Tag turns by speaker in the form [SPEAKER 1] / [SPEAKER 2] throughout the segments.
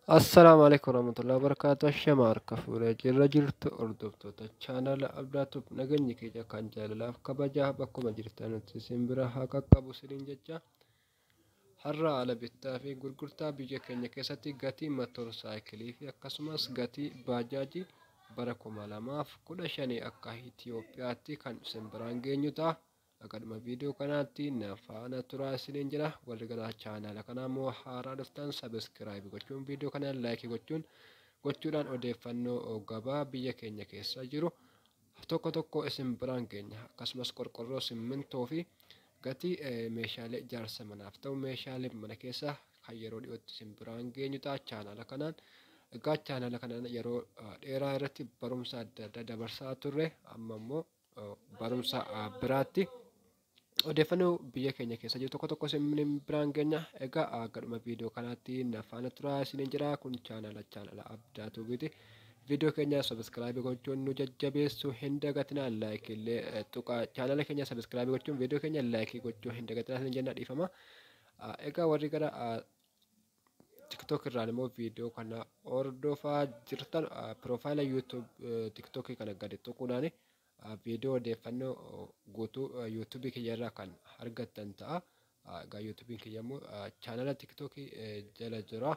[SPEAKER 1] Assalaamu alaikum warahmatullahi wabarakatuh. Ashama harka fuudhee jirra jirtu hordoftoota chaanala Abdaatuuf nageenyi keenya kan jaalalaaf kabajaa bakkuma jirtanitti isin bira haa qaqqabu isiniin jecha. Har'a haala bittaa fi gurgurtaa biyya keenya keessatti gatii motorsaayikilii fi akkasumas gatii baajaajii bara 2015 akka Itoophiyaatti kan isin biraan geenyu ta'a. Akkaduma viidiyoo kanaatti na faana turaa isiniin jira. Warri gara chaanala kanaa immoo haaraa dhuftan subscribe gochuun viidiyoo kana like gochuudhaan odeeffannoo gabaa biyya keenya keessa jiru tokko tokko isin biraan geenya. Akkasumas qorqorroo simmintoo fi gatii meeshaalee ijaarsa manaaf ta'u meeshaalee mana keessa kan yeroo dhiyootti isin biraan geenyu ta'a chaanala kanaan. Egaa chaanala kanaan yeroo dheeraa irratti barumsa adda addaa dabarsaa turre, amma immoo barumsa biraatti odeeffannoo biyya keenya keessa jiru tokko tokko isin biraan geenya. Egaa gadhuma viidiyoo kanaatti na faana turaa isiniin jira. Kun chaanala Abdaatuubiiti. Viidiyoo keenya subscribe gochuun nu jajjabeessuu hin dagatinaa. Like illee tuqaa. Chaanala keenya subscribe gochuun viidiyoo keenya like gochuu hin dagatinaa isin jenna, dhiifama. Egaa warri gara TikTok irraan immoo viidiyoo kana hordofaa jirtan piroofaayila YouTube TikTok kana gadi tuquudhaan viidiyoo odeeffannoo guutuu YouTube kiyya irraa kan argattan ta'a. Egaa YouTube'n kiyya immoo chaanala TikTok jala jira.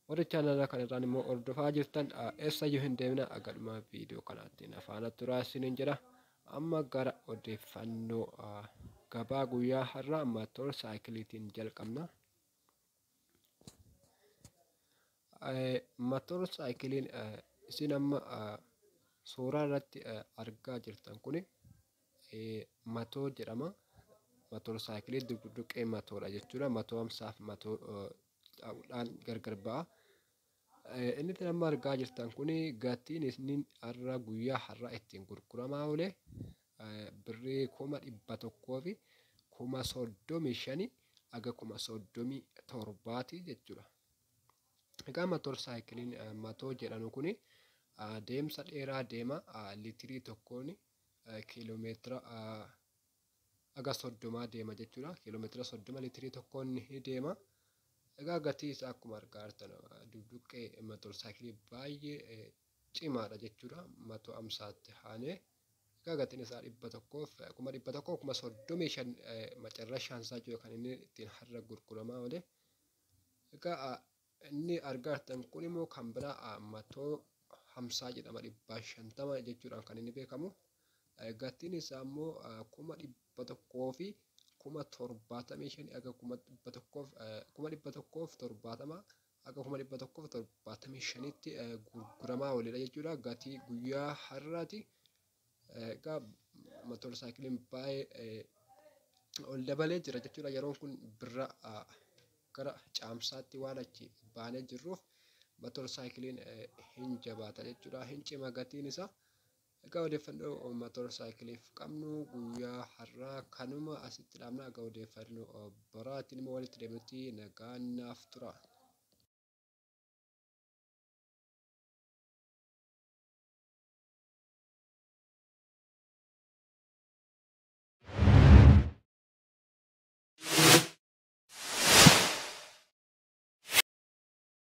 [SPEAKER 1] Warri chaanala kana irraan immoo hordofaa jirtan eessayyuu hin deemna, gadhuma viidiyoo kanaatti na faana turaa isiniin jedha. Amma gara odeeffannoo gabaa guyyaa har'aa motor saayikiliitiin jalqabna. Motor saayikiliin isin amma suuraa irratti argaa jirtan kun matoo jedhama. Motor saayikilii duqduqee matoodha jechuudha. Matoo hamsaaf matoodhaan gargar ba'a. Inni isin amma argaa jirtan kun gatiin inni har'a guyyaa har'aa ittiin gurguramaa oole birrii 135,000 haga 37,000 jechuudha. Egaa motor saayikiliin matoo jedhamu kun deemsa dheeraa deema. Liitirii tokkoon kiiloomeetira haga 30 deema jechuudha. Kiiloomeetira 30 liitirii tokkoon ni deema. Egaa gatii isaa akkuma argaa jirtan dudduqqee motor saayikilii baay'ee cimaadha jechuudha. Matoo hamsaatti aanee. Egaa gatiin isaa 100,000, 35,000 macarrashaan isaa jiru kan inni ittiin har'a gurguramaa oole. Egaa inni argaa jirtan kun immoo kan biraa matoo hamsaa jedhama, 150 jechuudhaan kan inni beekamu. Gatiin isaa immoo 175,000 haga 170,000 haga 175,000tti gurguramaa ooledha jechuudha. Gatii guyyaa har'aati. Egaa motor saayikiliin baay'ee ol dabalee jira jechuudha. Yeroon kun birra gara caamsaatti waan achi baanee jirruuf motor saayikiliin hin jabaata jechuudha. Hin cima gatiin isaa. Egaa odeeffannoo motor saayikiliif qabnu guyyaa har'aa kanuma asitti dhaabna. Egaa odeeffannoo biraatiin immoo walitti deemnutti nagaan naaf tura.